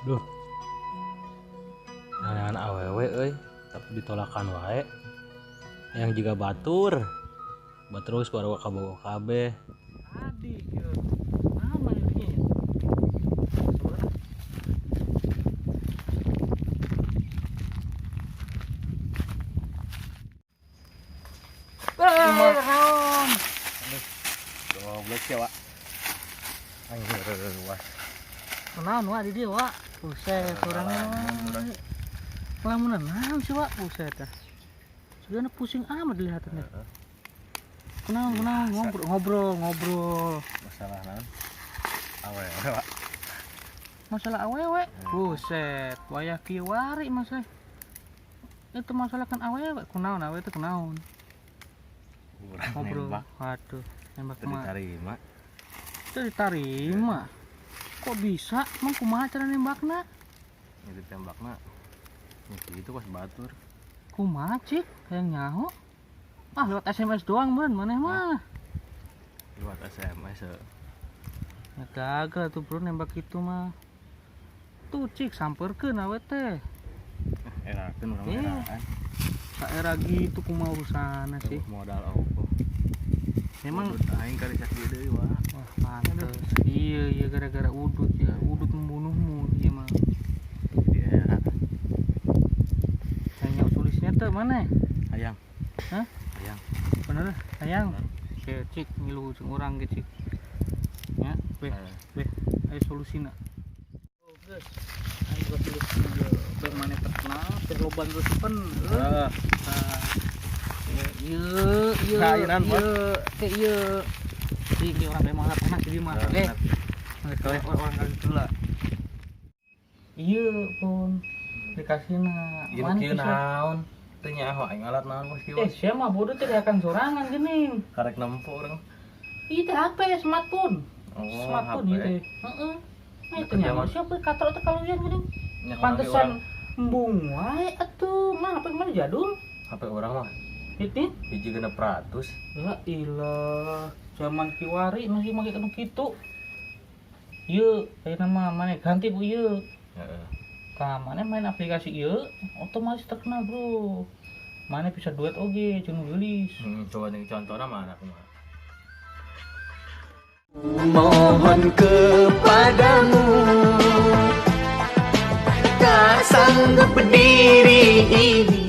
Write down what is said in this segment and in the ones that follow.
Duh. Neangan awewe euy, tapi ditolakan wae. Yang juga batur. Batur geus baru kabogoh kabeh. Adik ya. Aman ini. Naon? Goblok sih, Wak. Anjir, wah. Naon wa di dieu, Wak? Buset, orangnya. Lamunan naon sih, Wak? Buset dah. Sudah pusing amat dilihatnya. Kenal, kenal, ngobrol, ngobrol. Masalah naon? Awewe, Wak. Masalah awewe. Buset, wayah kieu wari masalah. Itu masalah kan awewe, kunaon awewe itu kunaon. Urang Ngobrol. nembak. Waduh, nembak Teu mah. diterima. Itu diterima. Kok bisa? Emang kumaha cara nembakna? Ya ditembakna. Ya gitu pas batur. Kumaha cik? Hayang nyaho. Ah, lewat SMS doang meureun maneh mah. Lewat SMS. Ya gagal tuh bro nembak itu mah. Tuh cik samperkeun awe teh. Erakeun urang Eh. eraan. Saera gitu kumaha urusanna sih. Modal opo. Memang Udut aing karisak ieu deui, Wak. wah pantes. Iya iya gara-gara udut ya. Udut membunuhmu iya mah. Di era. Hayang tulisnya tuh mana? Hayang. Hah? Hayang. Bener hayang. Oke, cik ngilu jeung urang ge cik. Ya, beh, beh, ayo solusina. Oh, geus. Ayo buat solusi ieu. Beh maneh terkenal, teh loba nu resepen. Heeh. Nah, ieu ieu Nah, ieu naon, Bos? ieu teh ieu. Cik, ieu urang teh mah pernah jadi mah. Oke. Orang kali itu lah. Ieu pun dikasihna. Ieu Mana kieu bisa? naon? Teu nyaho aing alat naon kos kieu. Eh, siapa mah bodoh teh akan sorangan geuning. Karek nempo urang. Ieu teh HP smartphone. Oh, Smartphone ieu teh. Heeh. Nah, itu Nah, nyaho siapa katrok teh kaluyan geuning. Nya Pantesan embung wae atuh. Mah HP mana jadul? HP urang mah Itu hiji 600. ya ilah, zaman kiwari masih make kanu kitu. Ieu, ayeuna mah maneh ganti ku ieu. Heeh. Tah, maneh main aplikasi ieu otomatis terkenal, Bro. Maneh bisa duet oge jeung nu geulis. Coba nih contohna mana kumaha? Mohon kepadamu, tak sanggup berdiri ini.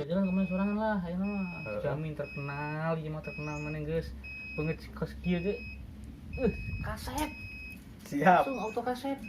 Jalan kemana sorangan lah, ayeuna mah. Heeh. Jamin terkenal, ieu mah terkenal maneh geus. Beungeut kos kieu ge. Kaset. Siap. Langsung auto kaset.